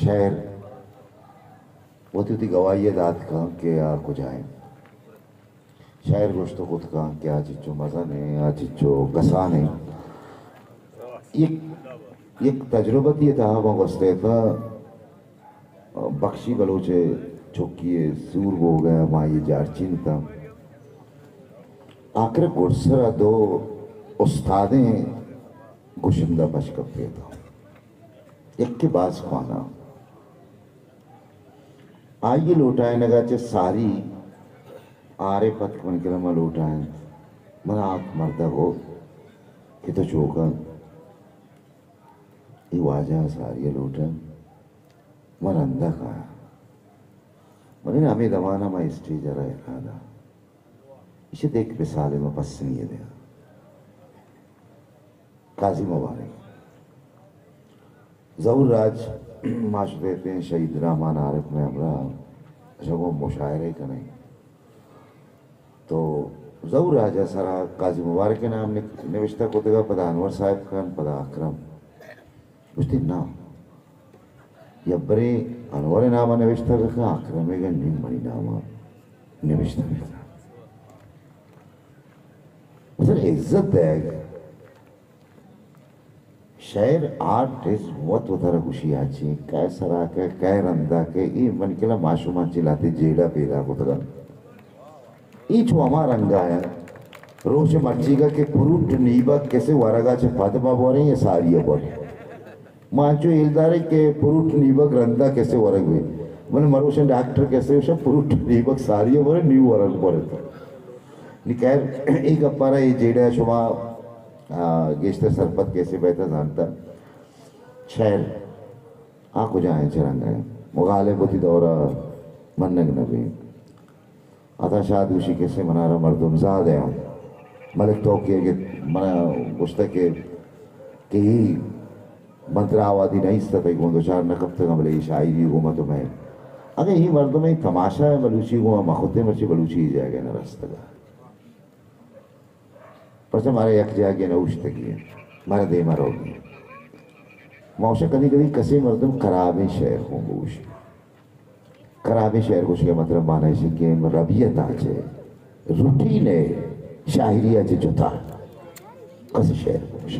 شاعر وتی وتی گواہی ءَ دات کن کہ آ کجا انت۔ شاعر گوشت کت کن کہ آ چچو مزن انت، آ چچو کسان انت۔ یک، یک تجربتی ءِ تہا ما گوست اتاں، بخشی بلوچ ءِ چکی ءِ سور بوگ ءَ ما یہ جارچین اتاں۔ آخر گڈسر ءَ دو استادیں گشندہ پش کپیت۔ یکے باز خواناں۔ آئی ءِ لوٹائینگ ءَ چہ ساری آرے پتک من کرا ما لوٹائینت۔ من آ مرد ءَ گو کہ تو چوکاں اے واجہ ءَ ساری ءَ لوٹاں، من رندا کایاں۔ من ہمے دمان ءَ ما اسٹیج ءَ را ارادہ۔ ایشی ءَ یک مثالے ما پسنی ءَ دیاں۔ قاضی مبارک۔ ظہور راج ما شتیں شہید رحمان عارف مئے ہمراہ، شگو مشاعرہ کنیں۔ تو ظہور راج ءِ سرا قاضی مبارک ءِ نام نک-، نوشتہ کتگا، پدا انور صاحب کن، پدا اکرم۔ گوشتی، نا، یا برے انور ءِ نام ءَ نوشتہ بکن، اکرم ءَ گا نی منی نام ءَ نوشتہ بکن۔ اصل عزت دیگ۔ شعر، آرٹ از وت وتارا گوشی آچی، کئے سرا کہ، کئے رندا کہ، ای من کلا ماشومان چی لاتے جیڑا پیدا کتگا۔ ای چو ہما رنگا ہے، روش مرچیگا کہ پروٹ نیبک کسے ورگا چہ پد ما بوریں یا ساری بوریں۔ ما انچو ہیل داریں کہ پروٹ نیبک رندا کسے ورگ بی۔ من مروشن ڈاکٹر کسے وشا پروٹ نیبک ساری بورے نیو ورگ بورے تو۔ نی خیر، ای گپارا ای جیڑا شما، آ، گیشتر سرپد کسے بیتا زانتا۔ شعر، آ کجا ہیں چرنگ ہیں؟ مغالب وتی دورا منگ نبی۔ عطا شاد گوشی کسے منارا مردم زاد ء آں۔ ملک توکی ء منا گوشتہ کہ، کہ ای من ترا آوادی نیست تئی گوں دچار نہ کپتگاں، بلے ای شاعری گوں مت مئے۔ اگہ ای مردم ای تماشا ء بلوچی گوں مختے مرچی بلوچی ای جاگہ نہ رستگا۔ پرچہ مارا یک جاگہ نہ اوشتگی انت، مارا دیما روگی انت۔ ما اوشا کدی کدی کسے مردم خرابیں شعر ہوں بگوشی۔ خرابیں شعر گوشگ ء مطلب مانا ایش کہ ربیت ء چہ، روٹین ء شاعری ء چہ جتا کس شعر گوش۔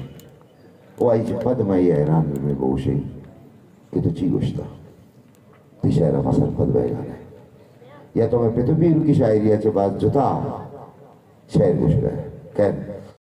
و آئی چہ پد ما یہ حیران بہ بوشیں کہ تو چی گوشتا؟ تی شعر ء ما سرپد بیگا نہ۔ یا تو میں پتو پیرو کی شاعری ء چہ باز جتا شعر گوشگ ء۔ خیر،